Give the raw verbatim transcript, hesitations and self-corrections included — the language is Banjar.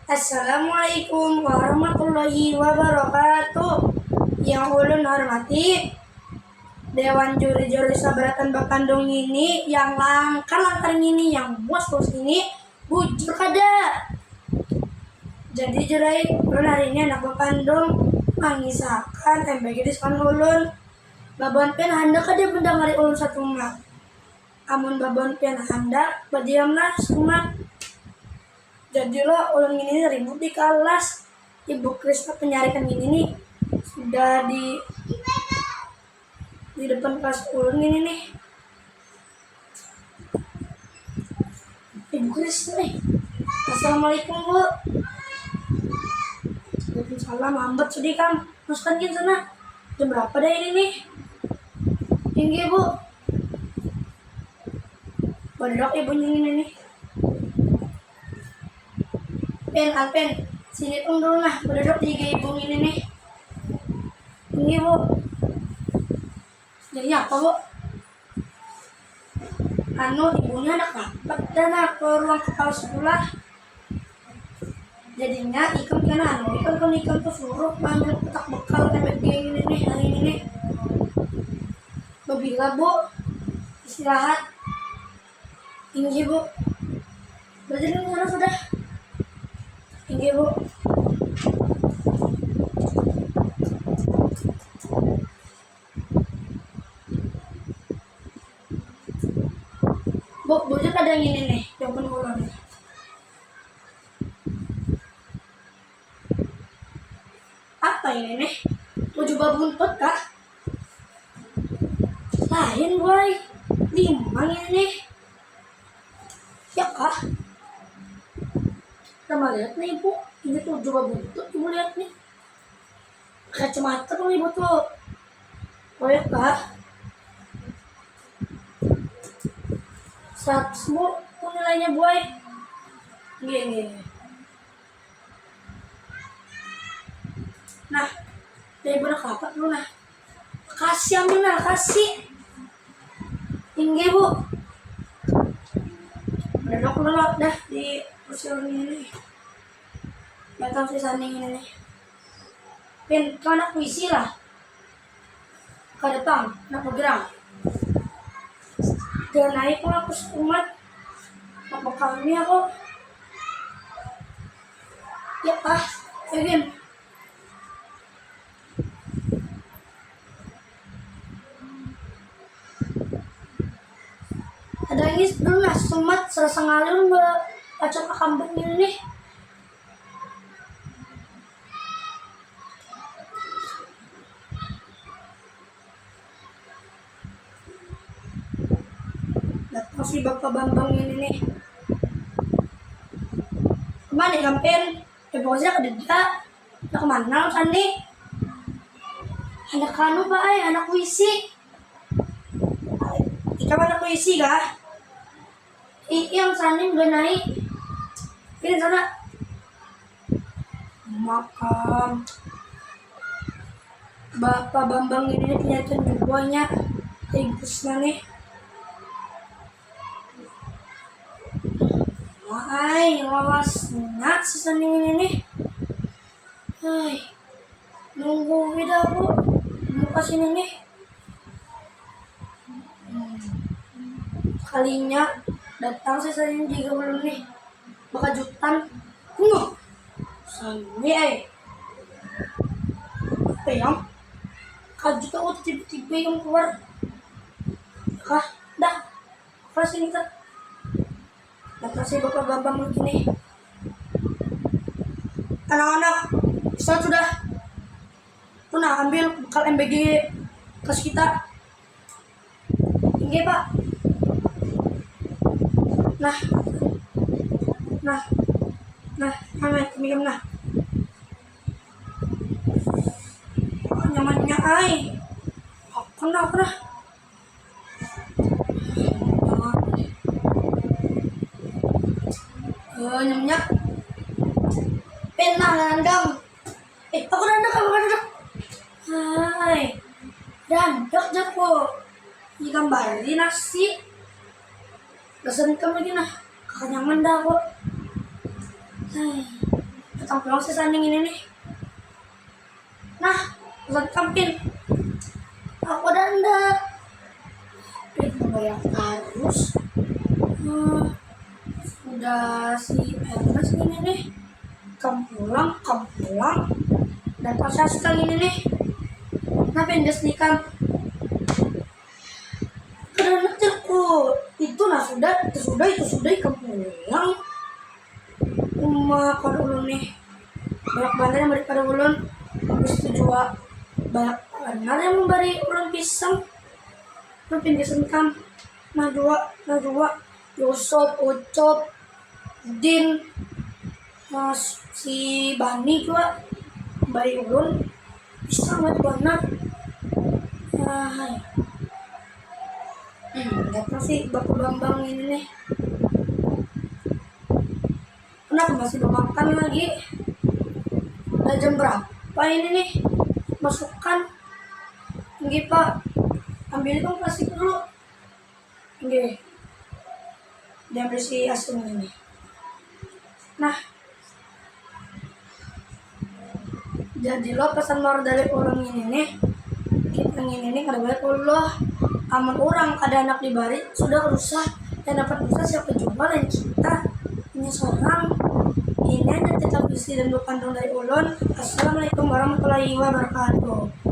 Assalamualaikum warahmatullahi wabarakatuh. Yang ulun hormati Dewan Juri-Juri Sabaratan Bapandung ini, yang langkar-langkar ini, yang bos-bos ini, bujur kada? Jadi jurai, ulun hari ini handak bapandung mangisahakan M B G di sekolah ulun. Babon pian handak kada mendengari ulun satumat? Amun babon pian handak, badiamlah satumat. Jadilah ulun ngini ribut di kalas. Ibu Krisna penyarikan ngini nih sudah di di depan kelas ulun ngini nih. Ibu Krisna nih. Assalamualaikum, Bu. Waalaikumsalam. Lambat sudah kam. Masukkan gin sana. Jam berapa dah ini nih? Tinggi, Bu. Bedok ibunya ini nih. Pen, Alpen, sini tung dulu nah, bedok di ibu ini nih. Ini, Bu. Jadi apa, Bu? Anu, ibunya handak rapat dah nah ke ruang kepala sekolah. Jadinya ikam kena anu, ikam kan ikam tuh suruh ambil kotak bekal M B G ini nih, hari ini nih. Babila, Bu? Istirahat. Inggih, Bu. Berarti ini mana sudah? Inggih, Bu. Bu, bujur kada ngini nih, jawaban ulun. Apa ini nih? Baju babuntut kah? Lain, boy. Limang ini nih. Ya kah? Kita melihat nih, Bu. Ini tuh baju babuntut, Ibu lihat nih. Kacamata tuh, Ibu tuh. Oh ya kah? Seratus, Bu, tuh nilainya, boy. Iya, iya, iya. Nah, dari budak apa dulu nah? Kasih ambil nah, kasih. Inggih, Bu. Bedok dulu dah di kursi ulun ini. Datang si Saning ini nih. Pin, tuh anak puisi lah. Kada pang, nak begerang. Dan naik pun aku sekumat. Nak bekami aku. Ya ah, ya gin. Ada ngis dulu nah, sumat serasa ngalun be pacul akambun ini nih. Datang si Bapak Bambang ini nih. Kemana ya, Pin? Ya, pokoknya kededa. Ya, kemana, Sandi? Anak anu, Pak, ay, anak puisi. Ikam anak puisi, kah? I, yang Sandi udah naik. Ini sana. Makan. Bapak Bambang ini punya tunjuk buahnya. Ibusnya nih. Wahai, lawasnya si Saning ini nih. Hai, nunggu beda aku muka sini nih. Hmm. Kalinya datang si Saning juga belum nih. Bakajutan. Huh. Sini, eh. Apa yang? Kajut aku tiba-tiba yang keluar. Kah? Dah. Apa sih kita? Datang si Bapak Bambang ini. Anak-anak, bisa sudah. Tuh nah, ambil bekal M B G kelas kita. Inggih, Pak. Nah. Nah. Nah, nah, nah, nah. Nyamannya, ai. Aku nah, aku nah. Eh, nyamannya. Pin nah, nandang. Eh, aku nandang, aku nandang. Hai. Nandang, jaku. Ini gambari nasi. Gasan ikam lagi nah. Kakanyangan dah aku. Hai. Tampil si Saning ini nih. Nah, bukan tampil. Aku ada anda. Tapi membayar harus. Hmm, udah si Ernest ini nih. Kam pulang, kam pulang. Dapat saskang ini nih. Nah, pendes nih kan. Karena aku itu nah sudah, itu sudah, itu sudah ikam pulang. Uma kalau ulun nih banyak banget yang beri pada ulun. Habis itu juga banyak benar yang memberi ulun pisang. Ulun pinjam kam. Nah dua, nah dua. Yusuf, Ucup, Din, nah, si Bani juga bari ulun pisang banyak banar. Nah, hai. Hmm, datang si Bapak Bambang ini nih. Kenapa masih belum makan lagi? Udah jam berapa ini nih? Masukkan. Nggih, Pak. Ambil dong plastik dulu. Nggih. Diambil si Asung ini. Nah. Jadi lo pesan moral dari ulun ini nih. Kita ini nih kada boleh uluh. Amun orang kada anak dibari, sudah rusak. Yang dapat rusak siapa juga lain kita. Ini seorang. Ini aja kita visi dan bukan dari ulun. Assalamualaikum warahmatullahi wabarakatuh.